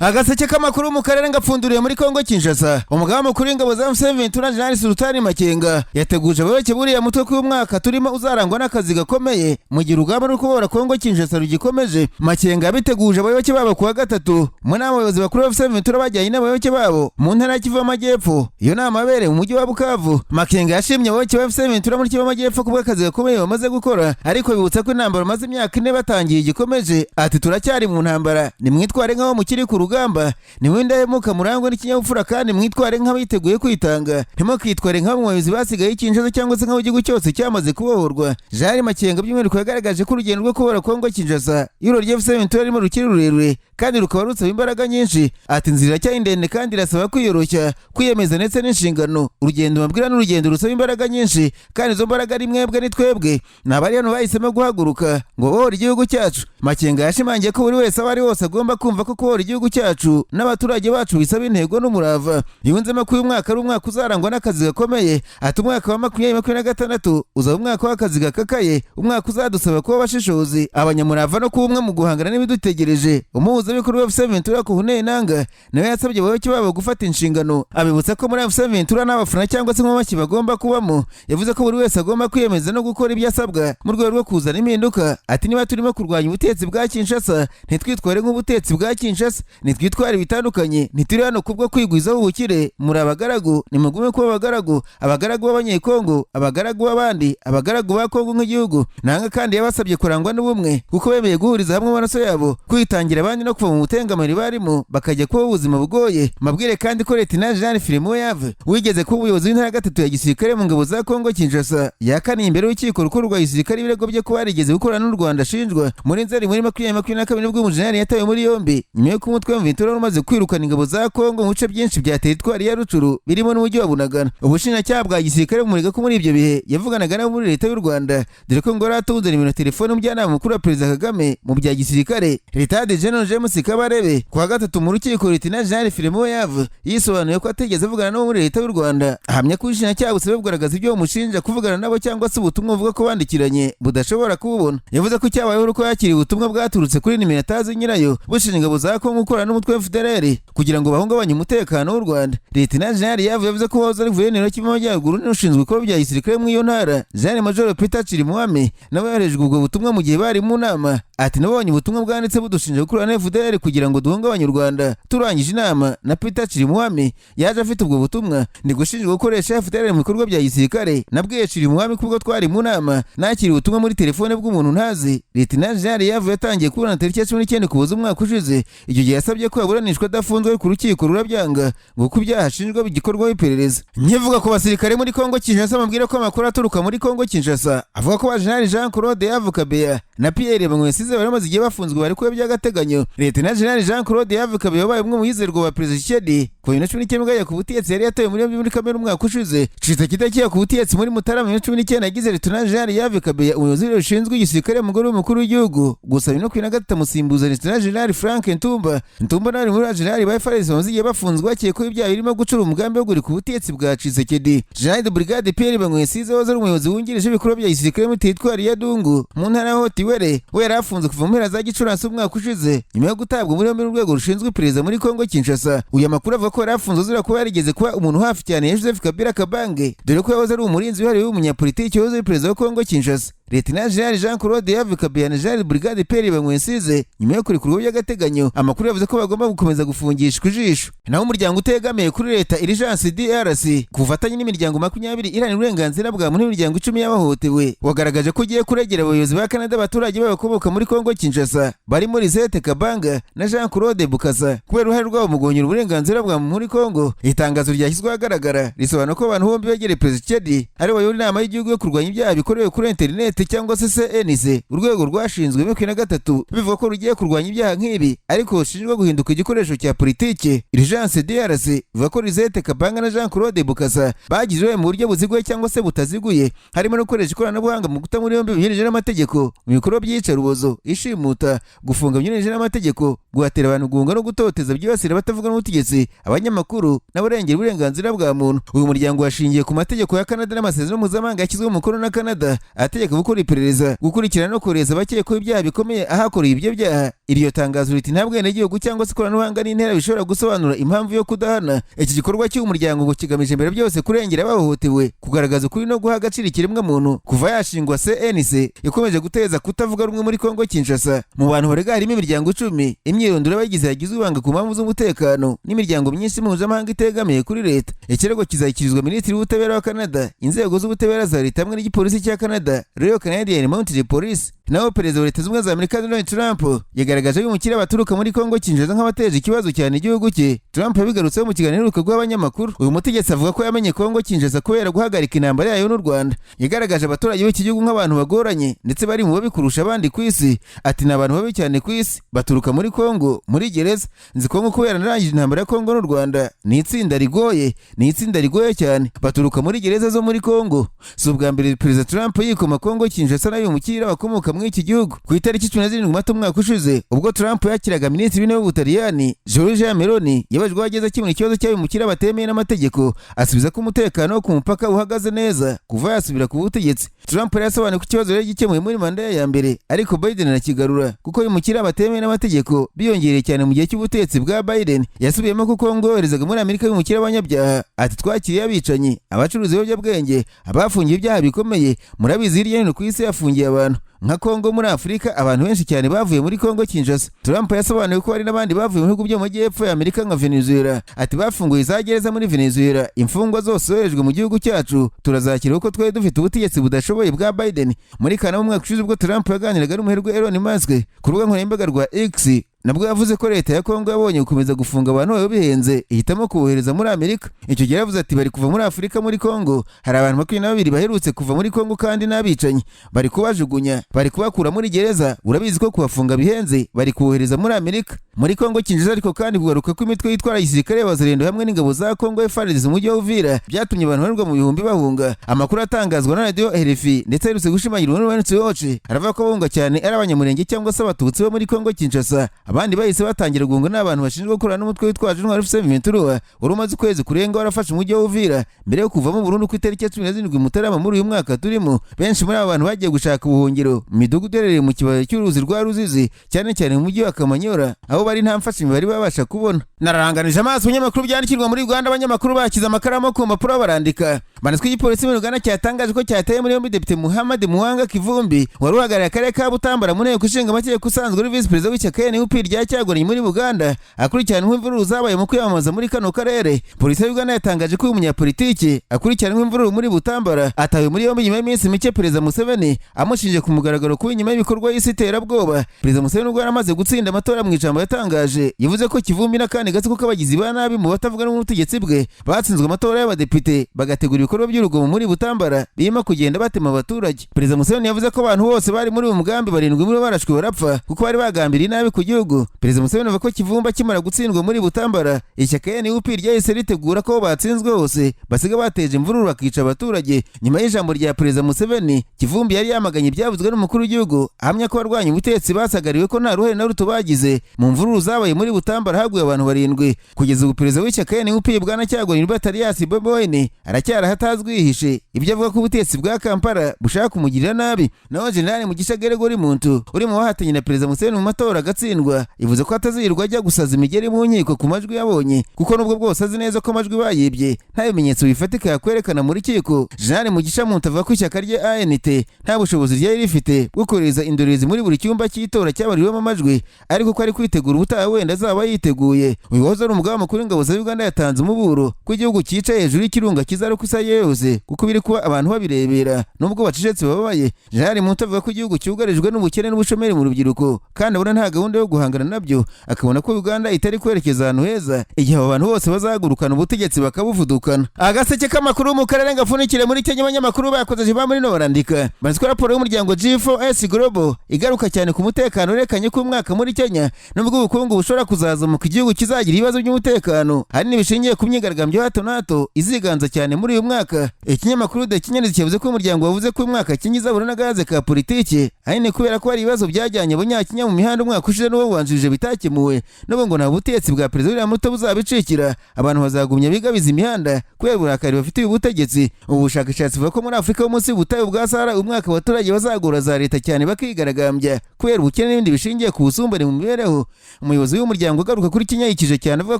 Agaseke k'amakuru mu karere ngapfunduriye muri Kongo Kinshasa. Umugaba mukuru w'ingabo za M23, Jenerali Sultani Makenga, yateguje abayoboke buriya mutwe ko uyu mwaka turimo uzarangwa n'akazi gakomeye mu gihe urugamba rwo kubohora Kongo Kinshasa rugikomeje. Makenga yabiteguje abayoboke babo kuwa gatatu mu nama abayobozi bakuru ba M23 bajyanye n'abayoboke babo mu ntara ya Kivu y'Amajyepfo. Iyo nama yabereye mu mujyi wa Bukavu. Makenga yashimye abayoboke ba M23 muri Kivu y'Amajyepfo kubw'akazi gakomeye bamaze gukora, ariko bibutsa ko intambara bamaze imyaka 4 batangiye igikomeje. Ati: "Turacyari mu ntambara, nimwitware nk'aho mukiri ku rugamba, nimwe indahemuka, murangwe n'ikinyabupfura kandi mwitware nk'abiteguye kwitanga, ntimukitware nk'abayobozi basigaye i Kinshasa cyangwa se nk'aho igihugu cyose cyamaze kubohorwa." Jean Makenga by'umwihariko yagaragaje ko urugendo rwo kubohora Kongo Kinshasa ihuriro rya M23 ririmo rukiri rurerure kandi rukaba rusaba imbaraga nyinshi. Ati: "Inzira iracyari ndende kandi irasaba kwiyoroshya, kwiyemeza ndetse n'inshingano. Urugendo mbabwira ni urugendo rusaba imbaraga nyinshi, kandi izo mbaraga ari mwebwe, ni twebwe, ni abari hano bahisemo guhaguruka ngo bohore igihugu cyacu." Makenga yashimangiye ko buri wese aho ari hose agomba kumva ko kubohora igihugu cyacu n'abaturage bacu bisaba intego n'umurava. Yunzemo ko uyu mwaka ari umwaka uzarangwa n'akazi gakomeye. Ati: "Umwaka wa 2026 uzaba umwaka w'akazi gakakaye, umwaka uzadusaba kuba abashishozi, abanyamurava no kuba umwe mu guhangana n'ibidutegereje." Umuhuzabikorwa wa M23, Corneille Nanga, nawe yasabye abayoboke babo gufata inshingano, abibutsa ko muri M23 n'abafana cyangwa se nk'amashyi bagomba kubamo. Yavuze ko buri wese agomba kwiyemeza no gukora ibyo asabwa mu rwego rwo kuzana impinduka. Ati: "Niba turimo kurwanya ubutegetsi bwa Kinshasa, ntitwitware nk'ubutegetsi bwa Kinshasa, nitwitware bitandukanye. Ntituri hano kubwo kwigwizaho ubukire. Muri abagaragu, nimugume kuba abagaragu, abagaragu b'Abanyekongo, abagaragu b'abandi, abagaragu ba Kongo nk'igihugu." Nanga kandi yabasabye kurangwa n'ubumwe kuko bemeye guhuriza hamwe amaraso yabo, kwitangira abandi no kuva mu butengamari barimo bakajya kuba ubuzima bugoye. Mabwire kandi ko Lieutenant Jean Philemon Yave, wigeze kuba umuyobozi w'intara ya gatatu ya gisirikare mu ngabo za Kongo Kinshasa, yakaniye imbere y'urukiko rukuru rwa gisirikare ibirego bye kuba yarigeze gukorana n'u Rwanda ashinjwa. Muri Nzeri muri 2022 nibwo umujenerali yatawe muri yombi nyuma y'uko umutwe wa M23 wari umaze kwirukana ingabo za Kongo mu bice byinshi bya teritwari ya Rutshuru birimo n'umujyi wa Bunagana. Ubushinjacyaha bwa gisirikare bumurega ko muri ibyo bihe yavuganaga nabo muri leta y'u Rwanda, dore ko ngo yari atunze nimero telefone umujyanama mukuru wa Perezida Kagame mu bya gisirikare, Retired General James Kabarebe. Ku wa gatatu mu rukiko, Lieutenant Jean Philemon Yave yisobanuye ko atigeze avugana nabo muri leta y'u Rwanda, ahamya ko ubushinjacyaha busabe bugaragaza ibyo bumushinja kuvugana nabo cyangwa se ubutumwa buvuga ko bandikiranye budashobora kububona. Yavuze ko icyabayeho uko yakiriye ubutumwa bwaturutse kuri nimero atazi nyirayo, bushinja ingabo za Kongo gukorana n'umutwe wa FDLR kugira ngo bahungabanye umutekano w'u Rwanda. Lieutenant Jean Yave yavuze ko wahoze ari guverineri wa Kivu y'Amajyaruguru n'ushinzwe ibikorwa bya gisirikare muri iyo ntara, Jean Major Peter Chirimwami, nawe yoherejwe ubwo butumwa mu gihe bari mu nama. Ati: "Nabonye ubutumwa bwanditse budushinja gukorana na FDLR kugira ngo duhungabanye u Rwanda. Turangije inama na Peter Chirimwami, yaje afite ubwo butumwa, ni gushinjwa gukoresha FDLR mu bikorwa bya gisirikare. Nabwiye Chirimwami ko ubwo twari mu nama nakiriye ubutumwa muri telefone bw'umuntu ntazi." Lieutenant Jean Yave yatangiye kuburana tariki ya 19 Ukuboza umwaka ushize. Icyo gihe yasabye ko yaburanishwa adafunzwe, ariko urukiko rurabyanga ngo kuko ibyaha ashinjwa bigikorwaho iperereza. Nkivuga ku basirikare muri Kongo Kinshasa, bambwira ko amakuru aturuka muri Kongo Kinshasa avuga ko ba General Jean Claude Yavu Kabeya na Pierre Bamwesize bari bamaze igihe bafunzwe bari kuba by'agateganyo. Lieutenant General Jean Claude Yavu Kabeya wabaye umwe mu yizerwa wa Perezida Tshisekedi kuva 2019 ubwo ku butegetsi, yari yatawe muri yombi muri Kamena umwaka ushize. Tshisekedi akijya ku butegetsi muri Mutarama 2019 yagize Lieutenant General Yavu Kabeya umuyobozi ushinzwe igisirikare mugore w'umukuru w'igihugu, gusa 2023 amusimbuza Lieutenant General Frank Ntumba. Ntumba nawe ari muri ba general ba FARDC bamaze igihe bafunzwe bakekwaho ibyaha birimo gucura umugambi wo guhirika ubutegetsi bwa Tshisekedi. General de Brigade Pierre Bamwesize wahoze ari umuyobozi wungirije w'ibikorwa bya gisirikare muri teritwari ya Dungu mu ntara ya Haut-Uele, we yari afunzwe kuva mu mpera za Gicurasi umwaka ushize nyuma yo gutabwa muri yombi n'urwego rushinzwe iperereza muri Kongo Kinshasa. Uyu amakuru avuga ko yari afunzwe azira kuba yarigeze kuba umuntu hafi cyane ya Joseph Kabila Kabange, dore ko yahoze ari umurinzi wihariye w'umunyapolitiki wahoze ari perezida wa Kongo Kinshasa. Lieutenant General Jean Claude Yavu Kabeya na General Brigade Pierre Bamwesize, nyuma yo kurekurwa by'agateganyo, amakuru yavuze ko bagomba gukomeza gufungishwa ijisho. Naho umuryango utegamiye kuri leta Urgence DRC, ku bufatanye n'imiryango 20 iharanira uburenganzira bwa muntu n'imiryango 10 y'abahohotewe, wagaragaje ko ugiye kuregera abayobozi ba Canada abaturage b'abakomoka muri Kongo Kinshasa barimo Lisette Kabanga na Jean Claude Bukasa kubera uruhare rwabo mu guhonyora uburenganzira bwa muntu muri Kongo. Itangazo ryashyizwe ahagaragara risobanura ko abantu bombi begereye Perezida Tshisekedi ari bayobora inama y'igihugu yo kurwanya ibyaha bikorewe kuri interineti cyangwa se CNC, urwego rwashinzwe 2023 bivuga ko rugiye kurwanya ibyaha nk'ibi, ariko rushinjwa guhinduka igikoresho cya politike. Urgence DRC ivuga ko Lisette Kabanga na Jean Claude Bukasa bagize uruhare mu buryo buziguye cyangwa se butaziguye, harimo no gukoresha ikoranabuhanga mu guta muri yombi binyuranyije n'amategeko, mu bikorwa by'iyicarubozo, ishimuta, gufunga binyuranyije n'amategeko, guhatira abantu guhunga no gutoteza byibasira abatavuga n'ubutegetsi, abanyamakuru n'abarengera uburenganzira bwa muntu. Uyu muryango washingiye ku mategeko ya Canada n'amasezerano mpuzamahanga yashyizweho umukono na Canada ategeka gukora iperereza, gukurikirana no kohereza abakekwaho ibyaha bikomeye ahakorewe ibyo byaha. Iryo tangazo riti nta bwenegihugu cyangwa se ikoranabuhanga n'intera bishobora gusobanura impamvu yo kudahana. Iki gikorwa cy'uyu muryango ngo kigamije mbere byose kurengera abahohotewe, kugaragaza ukuri no guha agaciro ikiremwamuntu. Kuva yashingwa, CNC ikomeje guteza kutavuga rumwe muri Kongo Kinshasa. Mu bantu barega harimo imiryango 10, imyirondoro y'abayigize yagizwe ibanga ku mpamvu z'umutekano, n'imiryango myinshi mpuzamahanga itegamiye kuri leta. Ikirego kizashyikirizwa Minisitiri w'Ubutabera wa Canada, inzego z'ubutabera za leta hamwe n'igipolisi cya Canada, Royal Canadian Mounted Police. Naho Perezida wa Leta Zunze Ubumwe za Amerika Donald Trump yagaragaje abimukira baturuka muri Kongo Kinshasa nk'abateje ikibazo cyane igihugu cye. Trump yabigarutseho mu kiganiro aheruka guha abanyamakuru. Uyu mutegetsi avuga ko yamenye Kongo Kinshasa kubera guhagarika intambara yayo n'u Rwanda. Yagaragaje abaturage b'iki gihugu nk'abantu bagoranye ndetse bari mu babi kurusha abandi ku isi. Ati: "Ni abantu babi cyane ku isi, baturuka muri Kongo, muri gereza. Nzi Kongo kubera narangije intambara ya Kongo n'u Rwanda. Ni itsinda rigoye, ni itsinda rigoye cyane, baturuka muri gereza zo muri Kongo." Si ubwa mbere Perezida Trump yikoma Kongo Kinshasa n'abimukira bakomoka muri iki gihugu. Ku itariki 17 Mata umwaka ushize, ubwo Trump yakiraga Minisitiri w'Intebe w'Ubutaliyani Giorgia Meloni, yabajijwe aho ageze akemura ikibazo cy'abimukira batemeye n'amategeko, asubiza ko umutekano wo ku mupaka uhagaze neza kuva yasubira ku butegetsi. Trump yari yasobanuye ko ikibazo yari gikemuye muri manda ye ya mbere, ariko Biden arakigarura kuko abimukira batemewe n'amategeko biyongereye cyane mu gihe cy'ubutegetsi bwa Biden. Yasubiyemo ko Kongo yoherezaga muri Amerika abimukira b'abanyabyaha. Ati: "Twakiriye abicanyi, abacuruzi b'ibiyobyabwenge, abafungiye ibyaha bikomeye. Murabizi, hirya no hino ku isi hafungiye abantu nka Kongo. Muri Afurika abantu benshi cyane bavuye muri Kongo Kinshasa." Trump yasobanuye ko hari n'abandi bavuye mu bihugu byo mu majyepfo ya Amerika nka Venezuela. Ati: "Bafunguye za gereza muri Venezuela. Imfungwa zose zoherejwe mu gihugu cyacu turazakira kuko twari dufite ubutegetsi budashoboye bwa Biden." Muri Kanama umwaka ushize, ubwo Trump yaganiraga n'umuherwe Elon Musk ku rubuga nkoranyambaga rwa X, nabwo yavuze ko leta ya Kongo yabonye gukomeza gufunga abantu bayo bihenze, ihitamo kubohereza muri Amerika. Icyo gihe yavuze ati: "Bari kuva muri Afurika. Muri Kongo hari abantu 22 baherutse kuva muri Kongo kandi n'abicanyi. Bari kubajugunya, bari kubakura muri gereza. Urabizi ko kubafunga bihenze, bari kubohereza muri Amerika." Muri Kongo Kinshasa ariko kandi, kugaruka kw'imitwe yitwara gisirikare y'Abazalendo hamwe n'ingabo za Kongo FARDC mu mujyi wa Uvira byatumye abantu barirwa mu bihumbi bahunga. Amakuru atangazwa na radio RFI ndetse aherutse gushimangirwa n'Human Watch aravuga ko bahunga cyane ari Abanyamurenge cyangwa se Abatutsi bo muri Kongo Kinshasa. Abandi bahise batangira guhunga n'abantu bashinzwe gukorana n'umutwe witwaje intwaro AFC M23 wari umaze ukwezi kurenga warafashe umujyi wa Uvira mbere yo kuvamo burundu ku itariki ya 17 Mutarama muri uyu mwaka turimo. Benshi muri aba bantu bagiye gushaka ubuhungiro mu midugudu iherereye mu kibaya cy'uruzi rwa Ruzizi, cyane cyane mu mujyi wa Kamanyora, aho bari nta mfashanyo bari babasha kubona. Nararanganije amaso ibinyamakuru byandikirwa muri Uganda, abanyamakuru bakize amakaramu ku mpapuro barandika. Banditswe igipolisi muri Uganda cyatangaje ko cyataye muri yombi Depite Muhammad Muwanga Kivumbi wari uhagarariye akarere ka Butambara mu nteko ishinga amategeko, usanzwe uri visi perezida w'ishyaka NUP rya Kyagulanyi muri Uganda, akurikiranweho imvururu zabaye mu kwiyamamaza muri kano karere. Polisi ya Uganda yatangaje ko uyu munyapolitiki akurikiranweho imvururu muri Butambara atawe muri yombi nyuma y'iminsi mike Perezida Museveni amushinje ku mugaragaro kuba inyuma y'ibikorwa y'isi iterabwoba. Perezida Museveni, ubwo yari amaze gutsinda amatora, mu ijambo yatangaje yavuze ko Kivumbi n'akandi gatsiko k'abagizi ba nabi mu batavuga n'ubutegetsi bwe batsinzwe amatora y'abadepite, bagategura ibikorwa by'urugomo muri Butambara birimo kugenda batema abaturage. Perezida Museveni yavuze ko abantu bose bari muri uyu mugambi, barindwi muri bo barashwe barapfa kuko bari bagambiriye nabi ku gihugu. Perezida Museveni avuga ko Kivumbi akimara gutsindwa muri Butambara, ishyaka NUP ryahise ritegura ko batsinzwe hose basiga bateje imvururu bakica abaturage. Nyuma y'ijambo rya Perezida Museveni, Kivumbi yari yamaganye ibyavuzwe n'umukuru w'igihugu, ahamya ko abarwanya ubutegetsi basagariwe ko nta ruhare na ruto bagize mu mvururu zabaye muri Butambara haguye abantu barindwi. Kugeza ubu perezida w'ishyaka NUP, Bwana Kyagulanyi Robert alias Bobi Wine, aracyari ahatazwi yihishe, ibyo avuga ko ubutegetsi bwa Kampala bushaka kumugirira nabi. Naho Jenerali Mugisha Gregory Muntu uri mu bahatanye na Perezida Museveni mu matora agatsindwa, yavuze ko atazirirwa ajya gusaza imigeri mu nkiko ku majwi yabonye, kuko nubwo bwose azi neza ko amajwi bayibye, nta bimenyetso bifatika yakwerekana mu rukiko. Jenerali Mugisha Muntu avuga ko ishyaka rye ANT nta bushobozi ryari rifite bwo kohereza indorerezi muri buri cyumba cy'itora cyabariwemo amajwi, ariko ko ari kwitegura ubutaha wenda azaba yiteguye. Uyu wahoze ari umugaba mukuru w'ingabo za Uganda yatanze umuburo ko igihugu cyicaye hejuru y'ikirunga kizaruka isaha yose, kuko biri kuba abantu babirebera nubwo bacecetse bababaye. Jenerali Muntu avuga ko igihugu cyugarijwe n'ubukene n'ubushomeri mu rubyiruko, kandi abona nta gahunda yo guhangana nabyo, akabona ko Uganda itari kwerekeza ahantu heza igihe abo bantu bose bazahagurukana ubutegetsi bakabuvudukana. Agaseke k'amakuru mu karere gafunikire muri Kenya, abanyamakuru bakoze ba muri no barandika banditswe raporo y'umuryango G4S Global igaruka cyane ku mutekano werekanye ko umwaka muri Kenya, nubwo ubukungu bushobora kuzazamuka, igihugu kizagira ibibazo by'umutekano ahanini bishingiye ku myigaragambyo ya hato na hato iziganza cyane muri uyu mwaka. Ikinyamakuru The Kenyan cyavuze ko umuryango wavuze ko uyu mwaka Kenya izahura n'agahaze ka politiki, ahanini kubera ko hari ibibazo byajyanye Abanyakenya mu mihanda umwaka ushize n'uwo. wawubanjirije bitakemuwe, n'ubu ngo nta butegetsi bwa Perezida William Ruto buzabicikira. Abantu bazagumya bigabiza imihanda kubera uburakari bafitiye ubutegetsi. Ubu bushakashatsi buvuga ko muri Afurika yo munsi y'ubutayu bwa Sahara, umwaka abaturage bazagora za leta cyane, bakigaragambya kubera ubukene n'ibindi bishingiye ku busumbane mu mibereho. Umuyobozi w'umuryango ugaruka kuri Kenya yikije cyane, avuga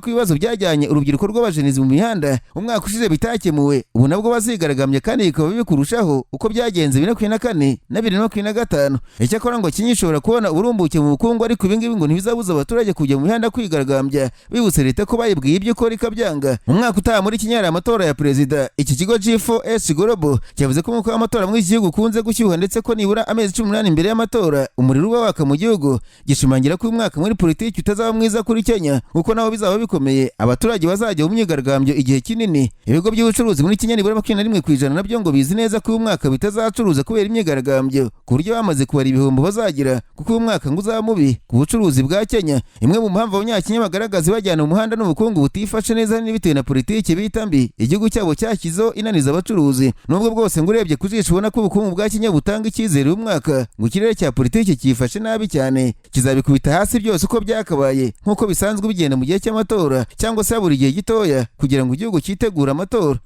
ko ibibazo byajyanye urubyiruko rw'abajeunesse mu mihanda umwaka ushize bitakemuwe, ubu nabwo bazigaragambya, kandi bikaba bibi kurushaho uko byagenze 2024 na 2025. Icyakora ngo Kenya ishobora kubona uburumbuke mu bukungu, ariko ibingibi ngo ntibizabuza abaturage kujya mu mihanda kwigaragambya, bibutse leta ko bayibwiye ibyo ikora ikabyanga. Mu mwaka utaha muri Kenya hari amatora ya perezida. Iki kigo G4S Global cyavuze ko umwuka w'amatora muri iki gihugu ukunze gushyuha, ndetse ko nibura amezi 18 imbere y'amatora umuriro uba waka mu gihugu. Gishimangira ko uyu mwaka muri politiki utazaba mwiza kuri Kenya, kuko naho bizaba bikomeye, abaturage bazajya mu myigaragambyo igihe kinini. Ibigo by'ubucuruzi muri Kenya nibura 21% nabyo ngo bizi neza ko uyu mwaka bitazacuruza kubera imyigaragambyo, ku buryo bamaze kubara ibihombo bazagira, kuko uyu mwaka ngo uzaba mubi ku bucuruzi bwa Kenya. Imwe mu mpamvu Abanyakenya bagaragaza ibajyana mu muhanda n'ubukungu butifashe neza, bitewe na politiki bita mbi igihugu cyabo cyashyizeho inaniza abacuruzi. Nubwo bwose ngo urebye ku jisho ubona ko ubukungu bwa Kenya butanga icyizere, uyu mwaka ngo ikirere cya politiki cyifashe nabi cyane, kizabikubita hasi byose uko byakabaye, nk'uko bisanzwe bigenda mu gihe cy'amatora cyangwa se buri gihe gitoya kugira ngo igihugu cyitegure amatora.